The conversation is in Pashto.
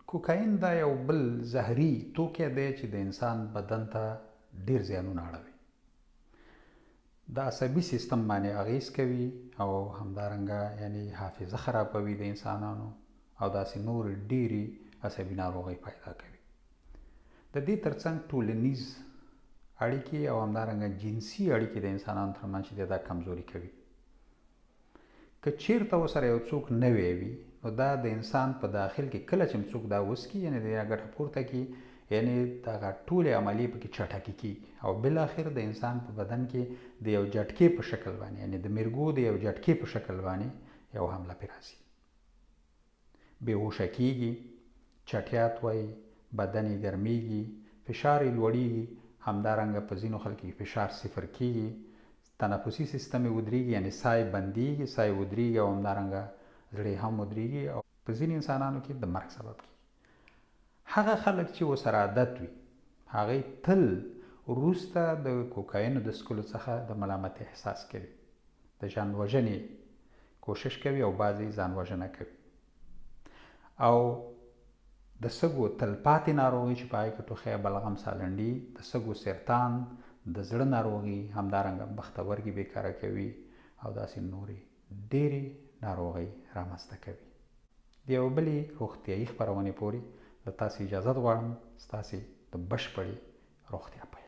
کوکاین دا یو بل زهري توکی دی چې د انسان بدن ته ډیر زیانونه اړوي. د عصبي سیستم باندې اغیز کوي او همدارنګه یعنی حافظه خرابوي د انسانانو او داسې نورې ډېرې عصبي ناروغۍ پیدا کوي. د دې ترڅنګ ټولنیز اړیکې او همدارنګه جنسي اړیکې د انسانانو ترمنځ چې دا کمزوري کوي. که چیرته ورسره یو څوک نوی وي نو دا د انسان په داخل کې کله چې څوک دا وڅکي، یعنې د ګټه پورته کړي، یعنې دغه ټولې عملیې پکې چټکې کېږي او بالاخره د انسان په بدن کې د یو جټکې په شکل باندې، یعنې د میرګو د یو جټکې په شکل باندې یو حمله پرې راځي. بېهوښه کېږي، چټیات وایي، بدن یې ګرمېږي، فشار یې لوړېږي، همدارنګه په ځینو خلکو کې فشار صفر کېږي، تنفسي سیستم یې ودرېږي، یعنې ساه یې بندېږي، ساه یې ودرېږي او همدارنګه زړه یې هم ودرېږي او په ځینې انسانانو کې د مرګ سبب کېږي. هغه خلک چې ورسره عادت وي هغوی تل وروسته د کوکاینو د څکلو څخه د ملامتۍ احساس کوي، د ځان وژنې کوشش کوي او بعضې ځان وژنه کوي. او د سږو تلپاتې ناروغي چې په هغې کې ټوخی، بلغم، سالنډي، د سږو سرطان، د زړه ناروغي، همدارنګه بختورګي بېکاره کوي او داسې نورې ډېرې ناروغۍ رامنځته کوي. د یوې بلې روغتیایي خپرونې پورې له تاسې اجازت غواړم. ستاسې د بشپړې روغتیا په